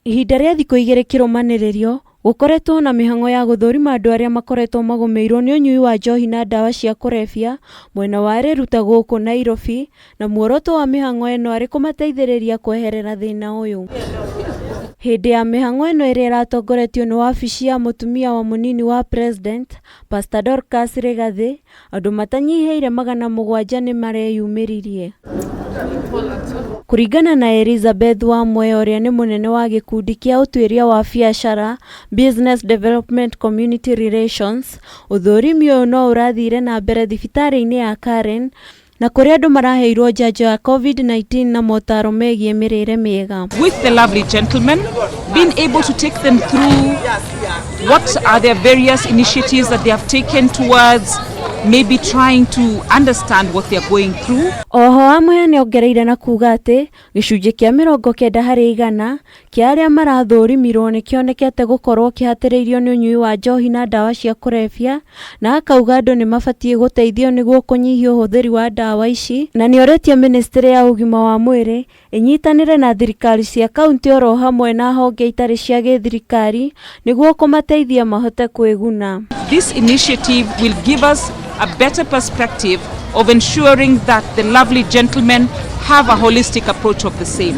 Ihinda rĩa thikũ igĩrĩ kĩrũmanĩrĩrio, gũkoretwo na mĩhang'o ya gũthũrima andũ arĩa makoretwo magũmĩirwo nĩ ũnyui wa njohi na ndawa cia kũrebia mwena wa Riruta gũkũ Nairobi, na muoroto wa mĩhang'o ĩno arĩ kũmateithĩrĩria kweherera thĩna ũyũ. Hĩndĩ ya mĩhang'o ĩno ĩrĩa ĩratongoretio nĩ wabici ya mũtumia wa mũnini wa President, Pastor Dorcas Rigathi, andũ matanyihĩire 700 nĩ mareyumĩririe. Kũringana na Elizabeth Wamwea ũrĩa nĩ mũnene wa gĩkundi kĩa ũtuĩria wa biacara Business Development Community Relations, ũthũrimi ũyũ no ũrathire na mbere thibitarĩ-inĩ ya Karen na kũrĩa andũ maraheirwo njanjo ya COVID-19 na motaro megiĩ mĩrĩre mĩega. With the lovely gentlemen, being able to take them through what are their various initiatives that they have taken towards maybe trying to understand what they are going through. Oho Wamwea nĩongereire na kuga atĩ gĩcunjĩ kĩa 90% kĩa arĩa marathũrimirwo nĩkĩonekete gũkorwo kĩhatĩrĩirio nĩ ũnyui wa njohi na ndawa cia kũrebia, na akauga andũ nĩmabatiĩ gũteithio nĩguo kũnyihia ũhũthĩri wa ndawa ici, na nĩorĩtie ministry ya ũgima wa mwĩrĩ ĩnyitanĩre na thirikari cia kaunti oro hamwe na honge itarĩ cia gĩthirikari nĩguo kũmateithia mahote kwĩguna. This initiative will give us a better perspective of ensuring that the lovely gentlemen have a holistic approach of the same.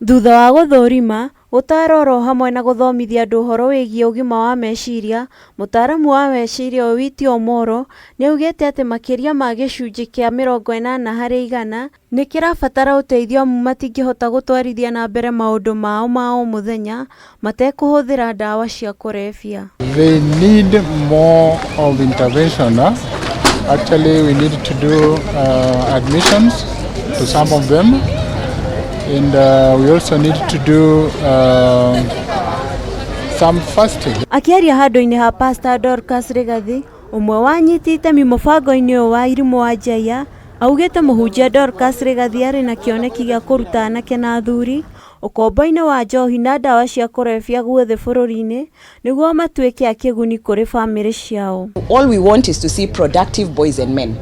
Thutha wa gũthũrima, gũtara oro hamwe na gũthomithia andũ ũhoro wĩgiĩ ũgima wa meciria, mũtaaramu wa meciria Owiti Omollo nĩaugĩte atĩ makĩria ma gĩcunjĩ kĩa 80% nĩ kĩrabatara ũteithio amu matingĩhota gũtwarithia na mbere maũndũ mao ma o mũthenya matekũhũthĩra ndawa cia kũrebia. They need more of intervention. Huh? Actually, we need to do admissions to some of them, and we also need to do some fasting. Akĩaria handũ-inĩ ha Pastor Dorcas Rigathi, ũmwe wa anyiti itemi mũbango-inĩ ũyũ wa Irimũ wa Njaia, augĩte mũhunjia Dorcas Rigathi arĩ na kĩoneki gĩa kũruta anake na athuri ũkombo-inĩ wa njohi na ndawa cia kũrebia guothe bũrũri-inĩ nĩguo matuĩke a kĩguni kũrĩ bamĩrĩ ciao. All we want is to see productive boys and men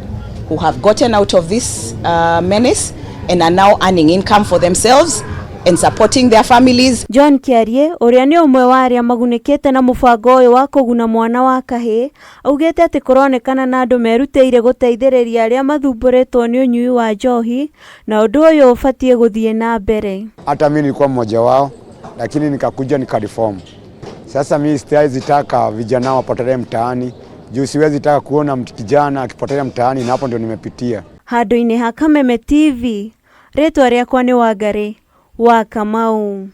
who have gotten out of this menace and are now earning income for themselves and supporting their families. John Kiarie ũrĩa nĩ ũmwe wa arĩa magunĩkĩte na mũbango ũyũ wa kũguna mwana wa kahĩĩ augĩte atĩ kũronekana na andũ merutĩire gũteithĩrĩria arĩa mathumbũrĩtwo nĩ ũnyui wa njohi na ũndũ ũyũ ũbatiĩ gũthiĩ na mbere. Hata mimi nilikuwa mmoja wao, lakini nikakuja nikareform. Sasa mimi siwezi taka vijana wapotelee mtaani, juu siwezi taka kuona mtu kijana akipotelea mtaani, na hapo ndio nimepitia. Handũ-inĩ ha Kameme TV, rĩtwa rĩakwa nĩ Wangari wa Kamau.